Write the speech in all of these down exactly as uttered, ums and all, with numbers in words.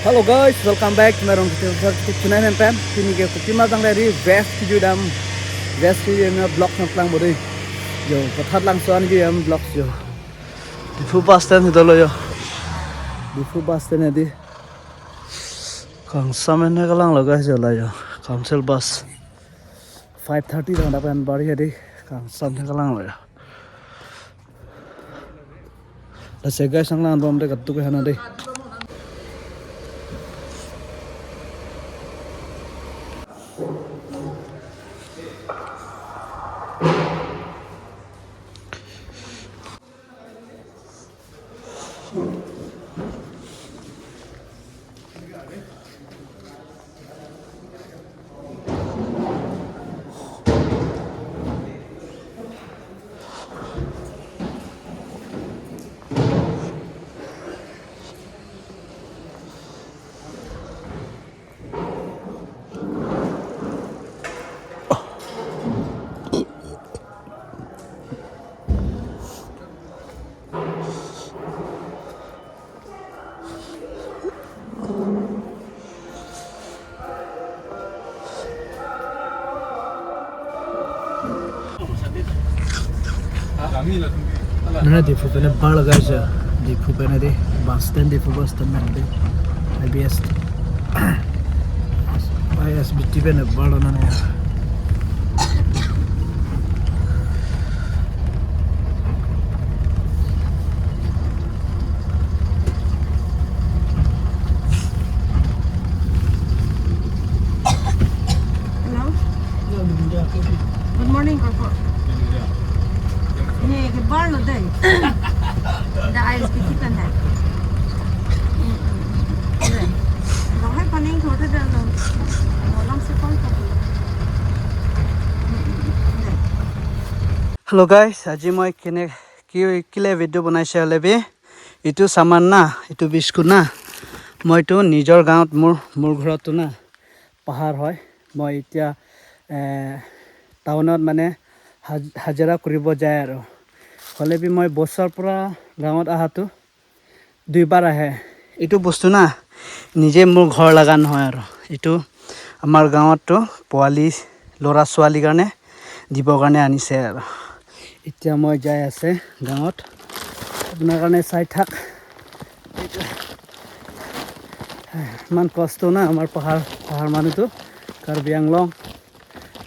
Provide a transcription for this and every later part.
Hello guys, welcome back to my own YouTube channel. Pini ke kopi ma tanglo, West Kiju dam, West Kiju dam vlog nangklang bodi. Yo, Patharlangso an Kiju dam vlog yo. Diphu bus stand hidolo yo. Diphu bus stand adi. Kangsam ne kalanglo guys, yo la yo. Council bus. Five thirty dang dapan bari adi. Kangsam ne kalanglo yo. Lasi guys, nanglang bom de katuk hana de. Nana Diphu pen bar lo guys ya. Diphu pen adi bus stand, Diphu bus stand pen adi. I B S, I S B T pen bar lo nana ya. Hello. Good morning, Koko. Ye, ke bar lo dei. The I S B T pen hai. Lahai paning thotha dei lo. Molang se call kar. Hello guys, আজি মই কেনে কি কিলে ভিডিঅ' বনাইছে হ'লে বি, এইটো চামান না, এইটো বিস্কুট না, মই এইটো নিজৰ গাঁৱত, মোৰ মোৰ ঘৰতো না পাহাৰ হয়। মই এতিয়া এ, টাউনত মানে হাজ- হাজিৰা কৰিব যায় আৰু। হ'লে বি মই বছৰ পৰা গাঁৱত অহাটো দুইবাৰ আহে। এইটো বস্তু না নিজে মোৰ ঘৰ লগা নহয় আৰু। এইটো আমাৰ গাঁৱতো পোৱালি ল'ৰা ছোৱালীৰ কাৰণে দিবৰ কাৰণে আনিছে আৰু। এতিয়া মই যাই আছে গাঁৱত, আপোনাৰ কাৰণে চাই থাক। এইটো ইমান কষ্ট না আমাৰ পাহাৰ, পাহাৰ মানুহটো। কাৰ্বি আংলং,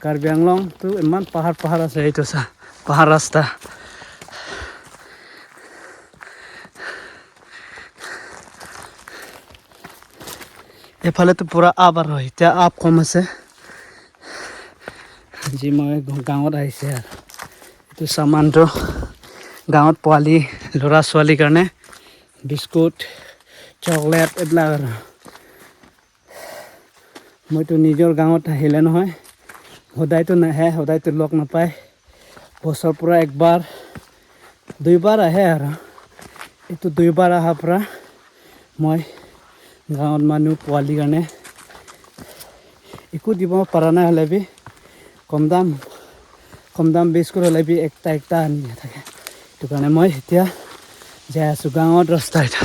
কাৰ্বি আংলংটো ইমান পাহাৰ, পাহাৰ আছে। এইটো চা, পাহাৰ ৰাস্তা। এইফালেতো পুৰা আপ আৰু এতিয়া আপ কম আছে। আজি মই গাঁৱত আহিছে আৰু এইটো চামানটো গাঁৱত পোৱালি ল'ৰা ছোৱালীৰ কাৰণে বিস্কুট, চকলেট এইবিলাক আৰু। মইতো নিজৰ গাঁৱত আহিলে নহয়, সদায়তো নাহে, সদায়তো লগ নাপায়। বছৰ পৰা একবাৰ, দুইবাৰ আহে আৰু। এইটো দুইবাৰ অহাৰ পৰা মই গাঁৱত মানুহ পোৱালি কাৰণে একো দিব পৰা নাই, হ'লে বি কম দাম, কম দাম বিস্কুট হ'লে বি একটা একটা আনি থাকে। সেইটো কাৰণে মই এতিয়া যাই আছোঁ গাঁৱত ৰাস্তা এটা।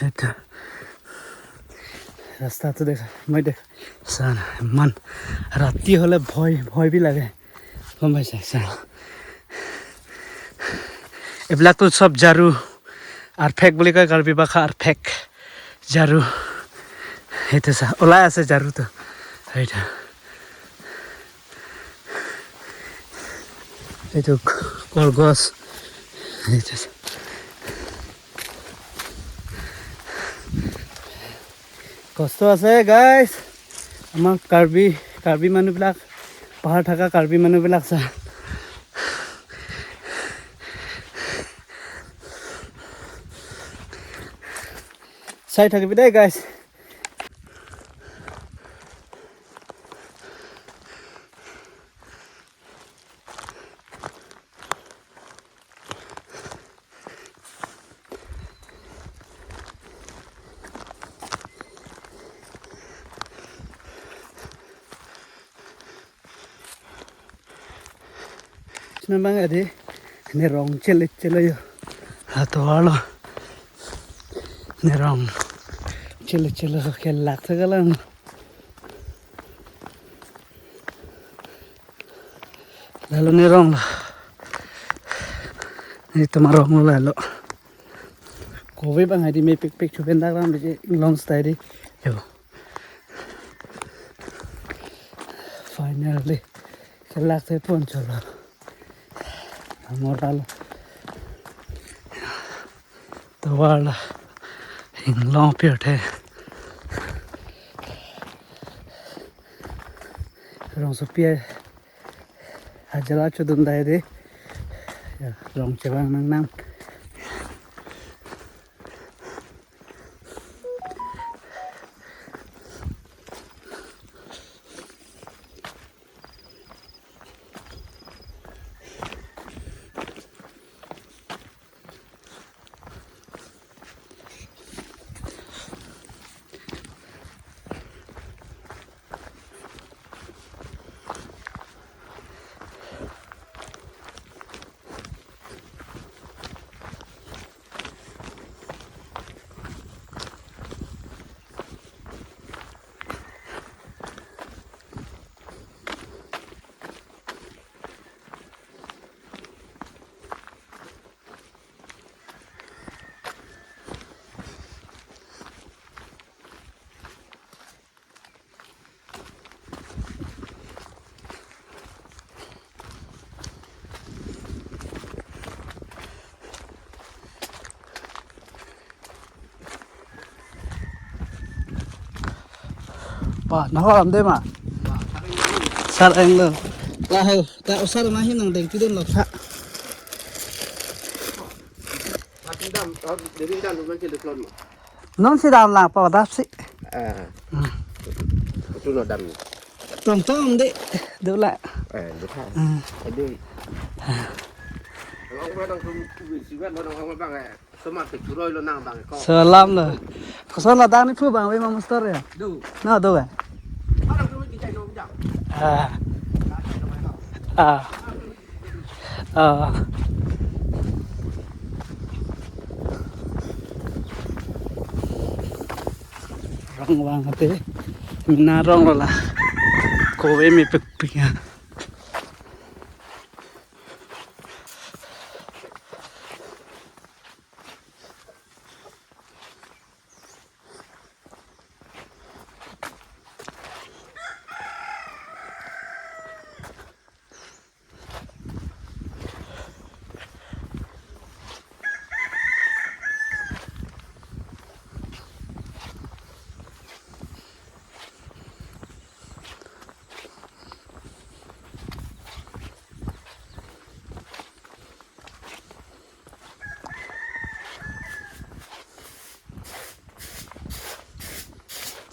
এইটো ৰাস্তাটো দেখা, মই দেখা, চা না, ইমান ৰাতি হ'লে ভয়, ভয় বি লাগে। গম পাইছা? চা, এইবিলাকতো চব ঝাৰু, আৰফেক বুলি কয় কাৰ্বি ভাষা, আৰফেক, ঝাৰু। সেইটো চা, ওলাই আছে ঝাৰুটো। সেইটো, এইটো কলগছ। সেইটো চা। কষ্ট আছে গাইছ। আমাৰ কাৰ্বি, কাৰ্বি মানুহবিলাক, পাহাৰ থকা কাৰ্বি মানুহবিলাক চা। চাই থাকিবি দেই গাইছ। Memang ade, ne rong chele chele yo. Atovar lo. Ne rong chele chele so kelak thek alam. Lalo ne rong lo. Netum arong lo lalo. Kove bang hadi mepik pik chuben dak ram de long stay di. Yo. Finally. Kelak thek pon cholo. Amor dal. Tovar la inglong pirthe. Rongsopi ajala chodun dai de. Ya, rong chevang nang nang. Pa, nahok alam de ma? Sar-eng lo. Lahai, ta usar ma hin nangdeng pidun lo tha. Dam, oh, diri dam, man sih deklon mo. Non si dam lang pa dap si. Ah. Hmm. Itu no dam. Tong tong de, de la. Eh, de tha. Hmm. Adi. Ang ang ba dang tum kubil si ba dang ang bang eh. Soma ke churoi lo nang bang ko. Salam lo. Koson la dang ni phu bang we ma mustor ya. Do. Na do eh. Ada tu kita no jam. Ah. Ah. Ah. Rong vang ate. Mina rong lo la. Kove mepik pik ya.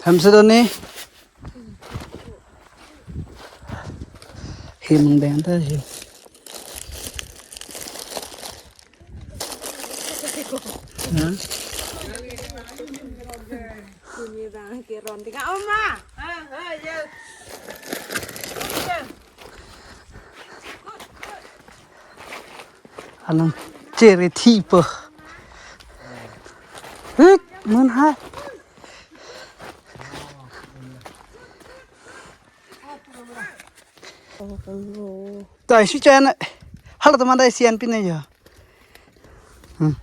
Thamse doni. Him deng ta him. Ha? Kuni bang ke ron tiga oma. Anang chere thipo. Hik, mun hai. Tai si chan. Hala teman dai sian pin aja. Hmm.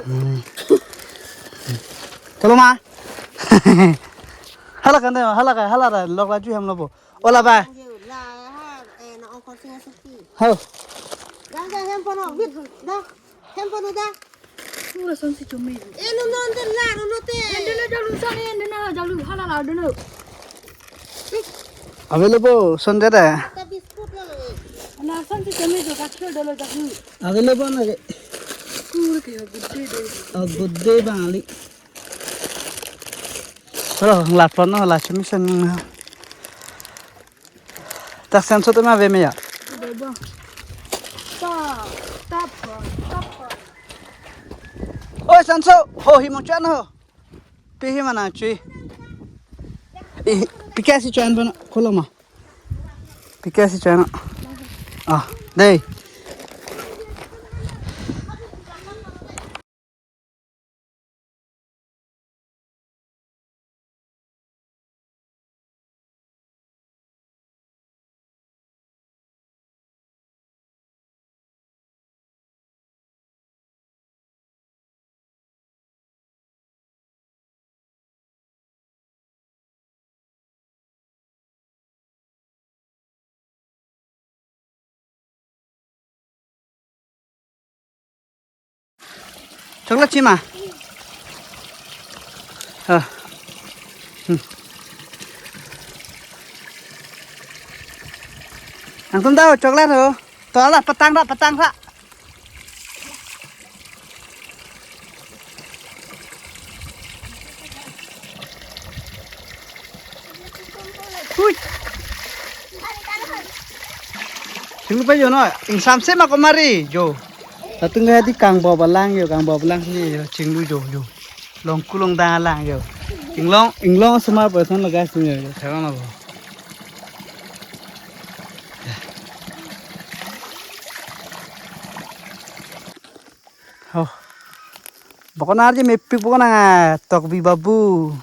Hmm. Kalau ma. Hala kan deh, hala kan, hala kan, lok laju hem lobo. Ola ba. Ho. Hem pano da. Pura son si chumi. Eh, no, no, ante la, no, no, te. Ante na jalu son, ante na jalu hala la, no. Available, son de da. Ta biscuit la, no. Na son si chumi jo, gakhir dolo jalu. Available na ke. Pura ke good day de. A good day bang ali. Hello, la pano la chumi son. Tak senso tu ma ave me ya. Debo. Ta, ta pa, ta pa. Oi senso, ho hi mo chan ho. Pi hi mana chui. Eh, pi kya si chan bana koloma. Pika si channel. Ah, dei. Chocolate chima. Ah. Hmm. Nangtum daw chocolate ho. To la patang ra, patang ra. Hui. Chinglu pa jo no, ingsamse ma komari jo. Latum ke di kangbo balang jo, kangbo balang si jo, chinglu jo jo. Long kulong dang alang jo. Inglong, inglong semar person laga sini jo. Thera na bo. Oh. Bokon arje mepik bokon anga Tokbi babu.